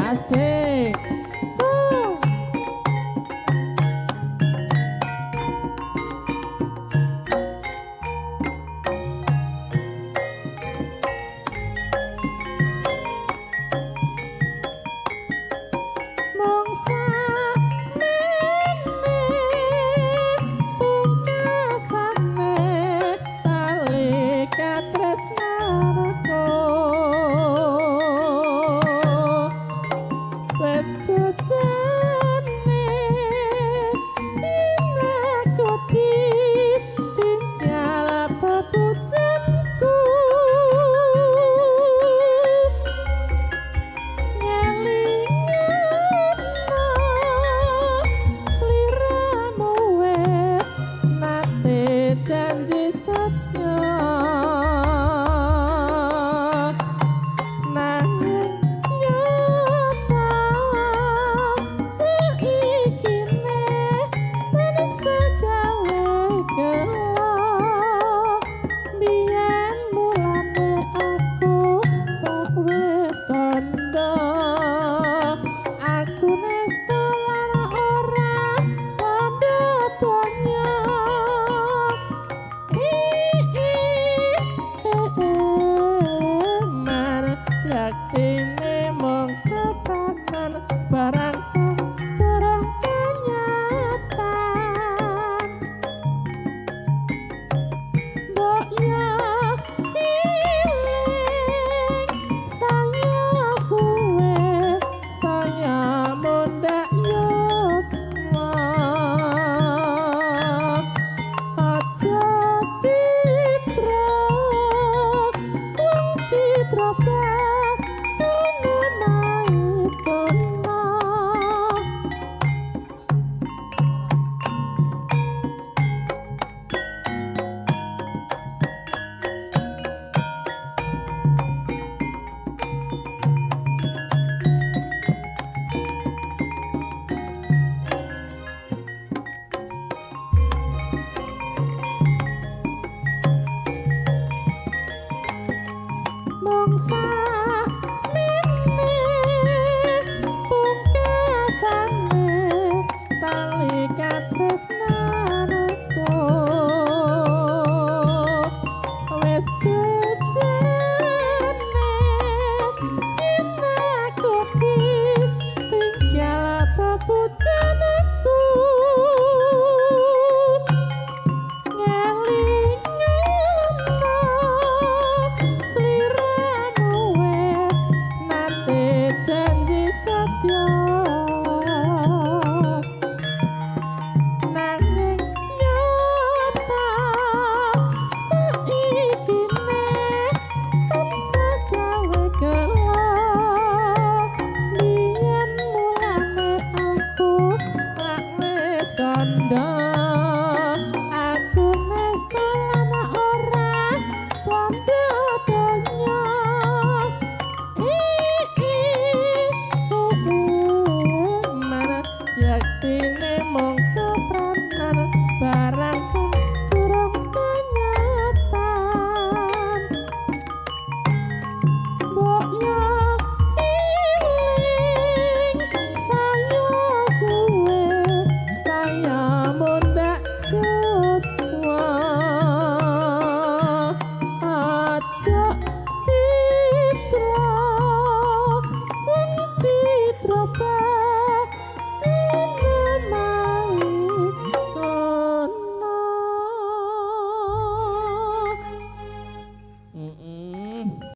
Asik. So. Mongsa mene pungkasane tali katresnanku wis bojone aku ditinggal pepujanku ngelingno sliramu wis nate janji setya nanging nyata saikine tansah gawe gelo biyen mulane aku kok wis kandha aku nesta lan ora kandha donya man yaktine mung kepanan barang kang durung kenyatan mbok yo iling saya suwe saya mundak yuswa aja citra wong citra.